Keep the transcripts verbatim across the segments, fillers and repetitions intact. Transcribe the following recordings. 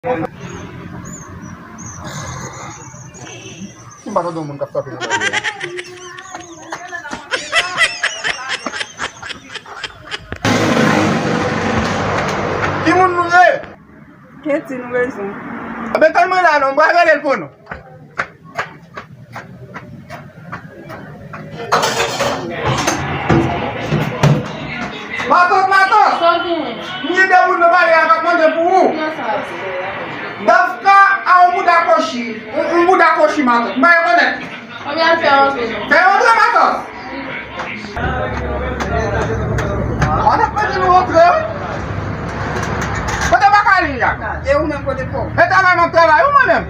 M pa tande yon moun k ap frape nan lari a. Ki moun nou ye? Keti, nou bezwen. Anben, tann mwen la non, m pral rele l pou nou. Matant, matant! Sa w gen? M gen de moun nan bagay la k ap mande pou ou. Kiyès sa? Dafka a yon bouda kochi. Yon, yon bouda kochi, matant. M pa rekonèt. Konbyen l fè rantre non? Fè rantre, matant! An ap mete nou rantre. Kote Makalin ya? E ou menm kote kò? E travay m ap travay ou mwen menm?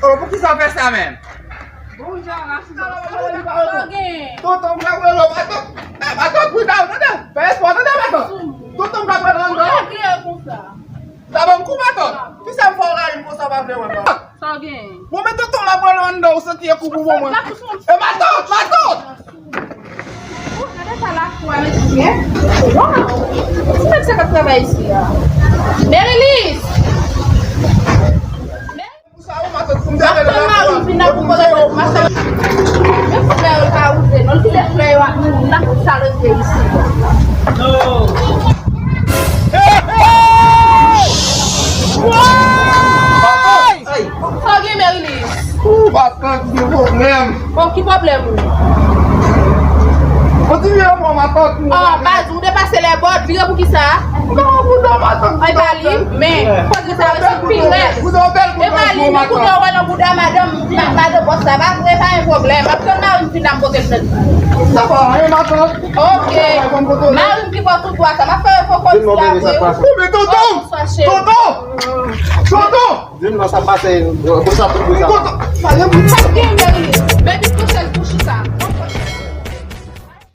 Oh, poukisa w fè sa menm? Bon, Jara, sou sa w gen? Tonton, m ap rele w, matant. Matant, pran w, tande. Fè espò, tande, matant. Tonton, m ap rele w anndan. Ou regle konsa. Sa ban m kou, matant. Kisa m fè w rayi m konsa, w pa vle wè m? Sa w gen? Bon, men tonton, m ap rele w anndan, ou santi e kou pou bon mwen. E matant, matant! Ou gade sa lafwa, mesye. Waw! Ti nèg sa k ap travay isi a. Merilis! Pou sa ou matant pou m te rele la. Mari m vin nan pou kote m ap fè. Men flè yo pa woule non. Kile flè yo ak moun nan pou sa rete isi. Sa w gen, Merilis? Ou matant gen pwoblèm. Bon, ki pwoblèm ou? Kontinye pran matant nou. Oh, baz, ou depase lè bòd, vire pou kisa? Non, bouda matant. Ay, pa li, men, kote sa yo se pi rèd. E pa li, men kounye a w wè nan bouda madanm, ma-, madan bòs la, pa vre, pa gen pwoblèm. M ap tann mari m vin la m pote l nan. Sa pa anyen, matant. Ok. Mari m ki pran tout dwa sa. M ap fè refò kòd la vre. Ou men tonton! Tonton! Tonton! Di m nan sa pase, konsa tout konsa. Tonton! Pa gen moun.